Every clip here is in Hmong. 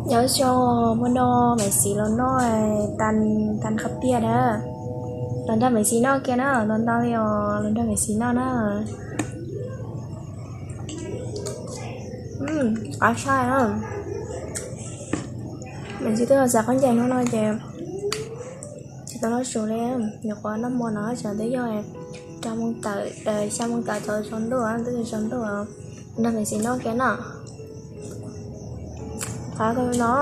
Nyob zoo, muaj no Maiv Xis los noj, tan, tan qhov tiaj na. Los nrog Maiv Xis noj kiag na, ntau ntau li os, los nrog Maiv Xis noj na. Qab tshaj na. Maiv Xis twb xav khaub ncaws hnub no ces tsis tau loj sus li. Nyuam qhuav noj mov no tsam twb yog rau moos tawm, xya moos tawm tsaus ntuj, twb tsaus ntuj. Nrog Maiv Xis noj kiag na. Qab no.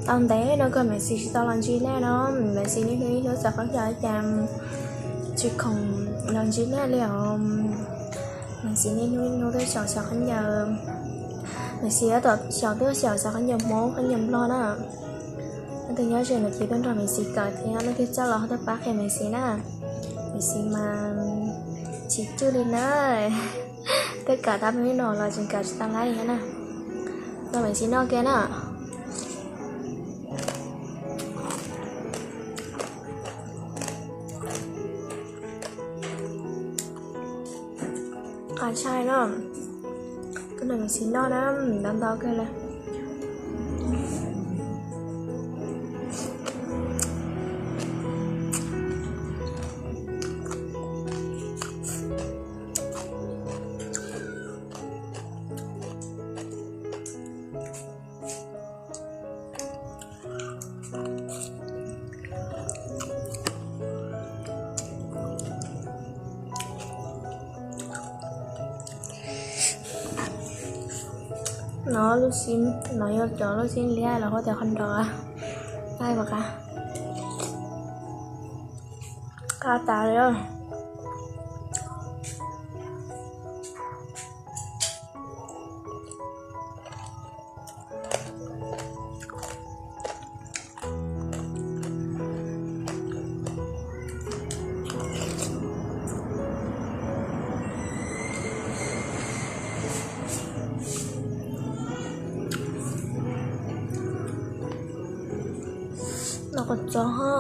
Tau ntev no kawg Maiv Xis tsis tau los ntsib nej no, Maiv Xis niaj hnub niaj hnub xav khaub ncaws cas tsis khoom los ntsib nej li os. Maiv Xis niaj hnub niaj hnub twb xyaum xav khaub ncaws, Maiv Xis tab tom xyaum twb xyaum xav khaub ncaws Hmoob khaub ncaws Nplog na. Leej twg nyob ze no ces tuaj nrog Maiv Xis kawm thiab, leej twg txawj los ho tuaj pab qhia Maiv Xis na. Maiv Xis mas tsis cwj li na, twb kawm tau me no los tseem kawm tsis tau laib li na. Nrog Maiv Xis noj kiag na. Qab tshaj na, tuaj nrog Maiv Xis noj na, ntau ntau kawg li. No lub xib, no yog cov lub xib liab los hu tias qhov nrov, qab, qab tas li. No qhov txob ho.